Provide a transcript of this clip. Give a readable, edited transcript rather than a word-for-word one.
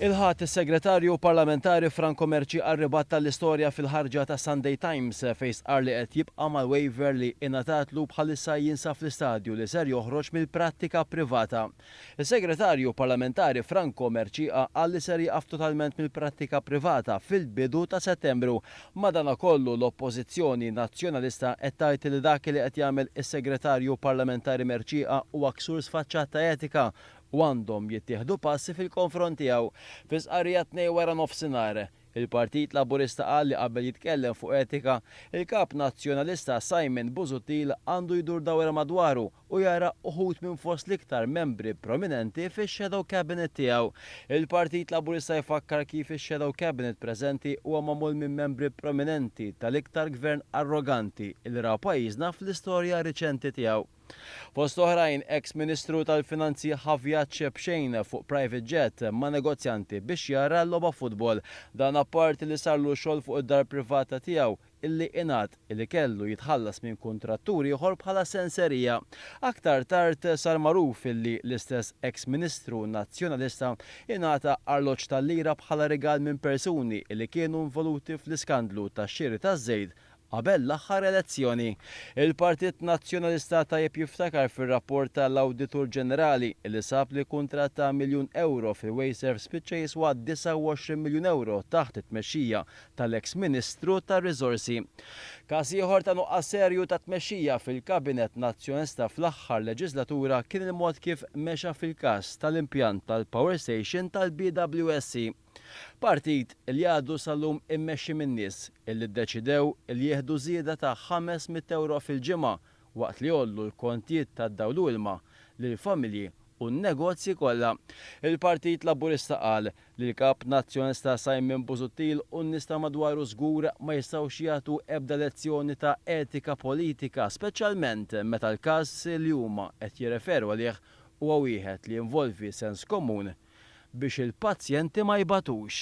Il-Ħadd is-Segretarju Parlamentari Franco Mercieca rribatta l-istorja fil-ħarġa ta' Sunday Times fejn stqarr li qed jibqa' mal-waiver li ingħatatlu bħalissa jinsab fl-istadju li ser joħroġ mill-prattika privata. Is-Segretarju Parlamentari Franco Mercieca qal li ser jieqaf totalment mill-prattika privata fil-bidu ta' Settembru. Madanakollu l-Oppożizzjoni Nazzjonalista qed tgħid li dak li qed jagħmel is-Segretarju Parlamentari Mercieca huwa ksur sfaċċat ta' etika u għandhom jittieħdu passi fil-konfront tiegħu. Fi stqarrija t-Tnejn waranofsinhar, il-Partit Laburista qal li qabel jitkellem fuq etika, il-Kap Nazzjonalista Simon Busuttil għandu jdur dawra madwaru u jara uħud minn fost l-iktar membri prominenti fix-shadow cabinet tiegħu. Il-Partit Laburista jfakkar kif ix-shadow cabinet preżenti huwa magħmul minn membri prominenti tal-iktar gvern arroganti li ra pajjiżna fl-istorja riċenti tiegħu. Fost oħrajn, eks Ministru tal-Finanzi ħa vjaġġ b'xejn fuq private jet ma' negozjanti biex jara logħba futbol. Dan apparti li sarlu xogħol fuq id-dar privata tiegħu illi ingħad illi kellu jitħallas minn kuntrattur ieħor bħala senserija. Aktar tard sar magħruf illi l-istess eks Ministru Nazzjonalista ingħata arloġġ tal-lira bħala rigal minn persuni illi kienu involuti fl-iskandlu tax-xiri taż-żejt Qabel l-aħħar elezzjoni, il-Partit Nazzjonalista tajjeb jiftakar fir-rapport ta' l-Awditur Ġenerali li sab li kuntratt ta' miljun ewro fil-Wasteserv spiċċa jiswa 29 miljun ewro taħt it-tmexxija tal-eks Ministru tar-Riżorsi. Każ ieħor ta' nuqqas serju ta' tmexxija fil-Kabinett Nazzjonalista fl-aħħar leġislatura kien il-mod kif mexa fil-każ tal-impjant tal-power station tal-BWSC. Partit li għadu sal-lum immexxi minn nies illi ddeċidew li jieħdu żieda ta' 500 ewro fil-ġimgħa waqt li jgħollu l-kontijiet tad-dawl u ilma lill-familji u n-negozji kollha. Il-Partit Laburista qal li l-Kap Nazzjonalista Simon Busuttil u n-nies ta' madwaru żgur ma jistgħux jagħtu ebda lezzjoni ta' etika politika speċjalment meta l-każ li huma qed jirreferu għalih huwa wieħed li jinvolvi sens komun biex il-pazjenti ma jbatux.